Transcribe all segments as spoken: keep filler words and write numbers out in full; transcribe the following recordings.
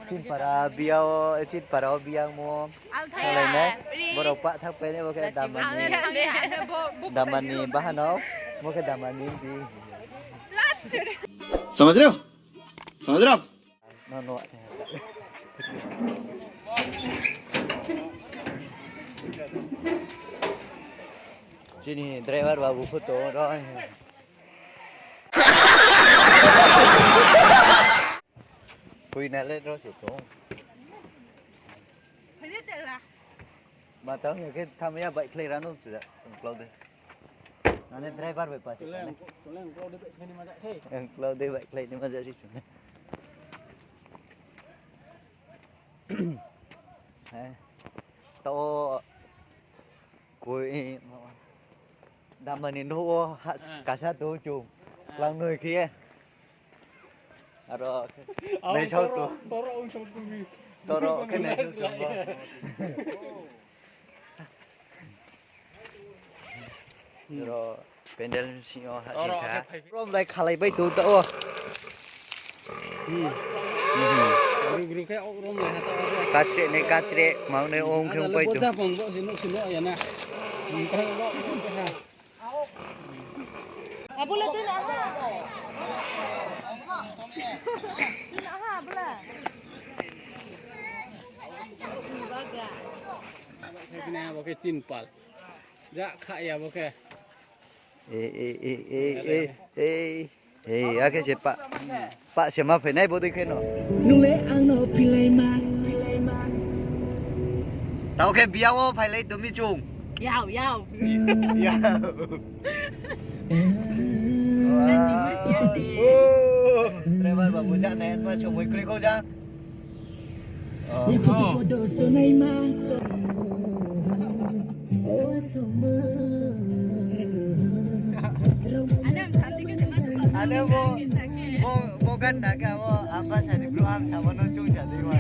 Chinpara biya o, Chinpara o biya mo. Althai ya. Borok pah thak pai nai bo khe damani. Damani bahanao, bo khe damani di. समझ रहे हो? समझ रहे हो आप? No, no. Chini driver babu photo ro. Pui na le ro se tong. Ma tang ya khe tham ya bike khlai rano chuja, Cloud de. Nane driver bai pa se. Cloud de bike khlai ni ma ja se. Hai. To koi damani no o ha kasa to chung. Lang noi khe. Aro. Nai sao to. Toro khe nai sao to. Ro pandal sing o ha sing kha. Rom lai khalai bai to ta o. Gru gru khe rom lai ha ta o. Kachre ne kachre, mang ne ong khe pai to. Boja pang bo sino sino ya na. Abo le tui na ha. Tui na ha, abo le. Khe kena bo khe Chinpal. Ja kha ya bo khe. E, e, e, e, e, e. E, akhe se pa. Pa se ma phainai bodei khe no. Nung le ang no philaima, philaima. Tao khe biya wo phailai tumi chung. Yao, yao. Yao. Driver babu ja nai ma somoi kroi kho ja. Ane bo, bo, bo gan na khe abo, ang basa ni bro ang samo no chung sa dei wa.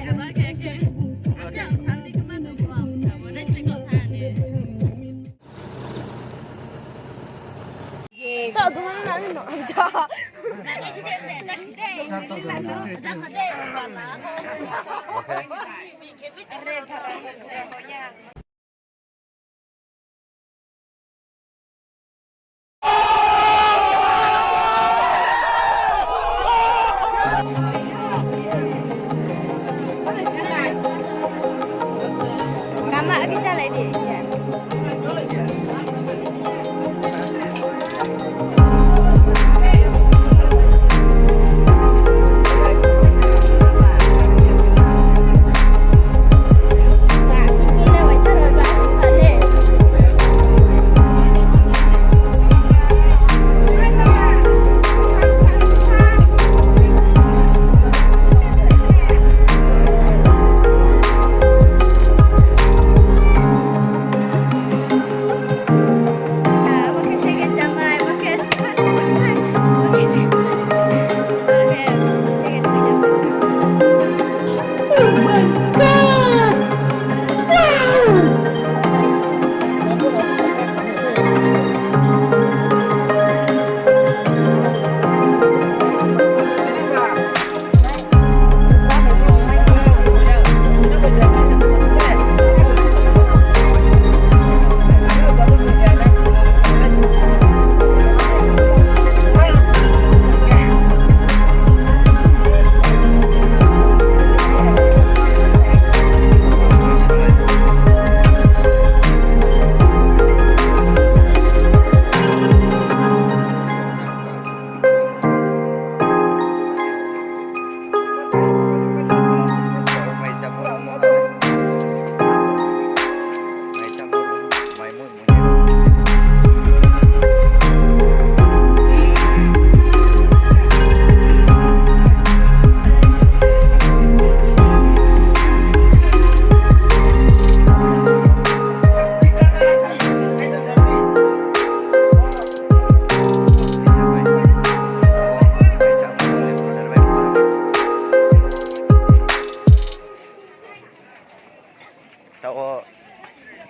Tao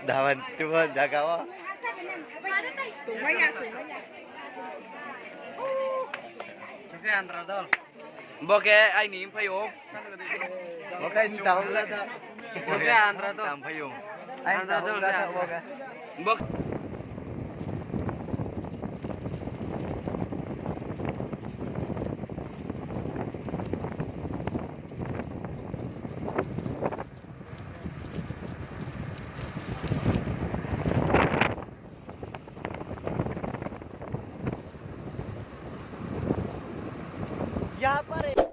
dawan tubo jaga o. Sokhe andra dol. Bo khe aini phai ou. Bo khe aini tang. Bo khe Andra do. Tang phai ou. Aini tang phai ou. Bo Yapare.